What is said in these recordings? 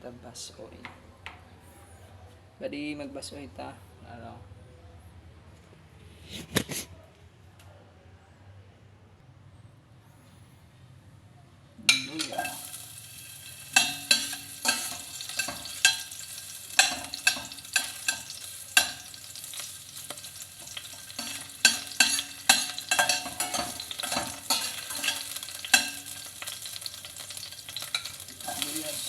Ta basoy. Badi magbasoy ta. Ano? Luya. Sibuyas.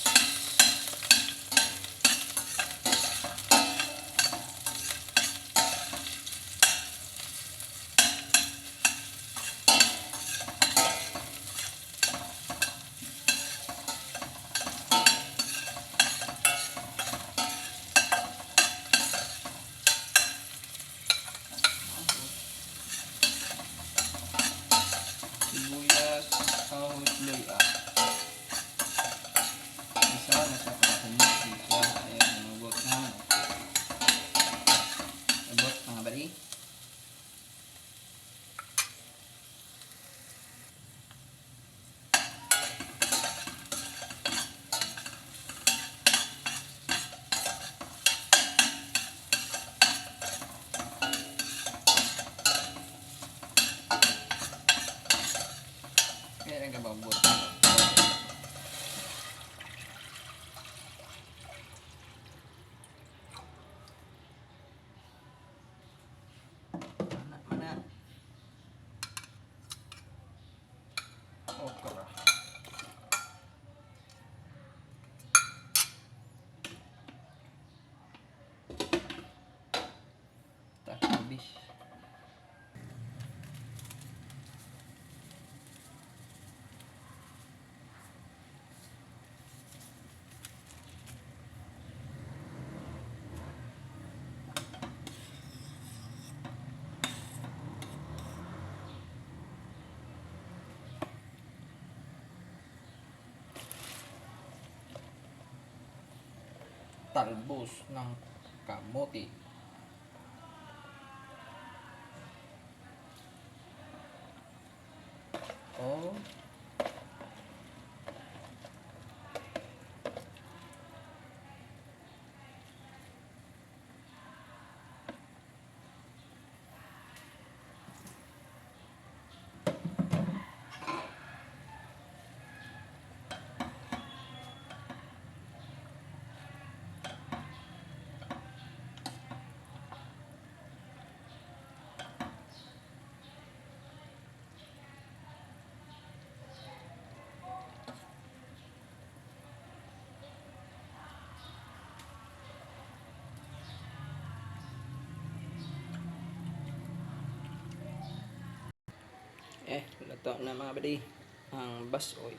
Sibuyas, ahos, luya. Isa na sa pakasunod. Isa, ayan, namugot na. Abot, mga bali. Kaya lang kababot. Mana, mana. Okra. Takbis. Talbos ng kamote. Oh. Eh, luto na, mga badi, ang basoy.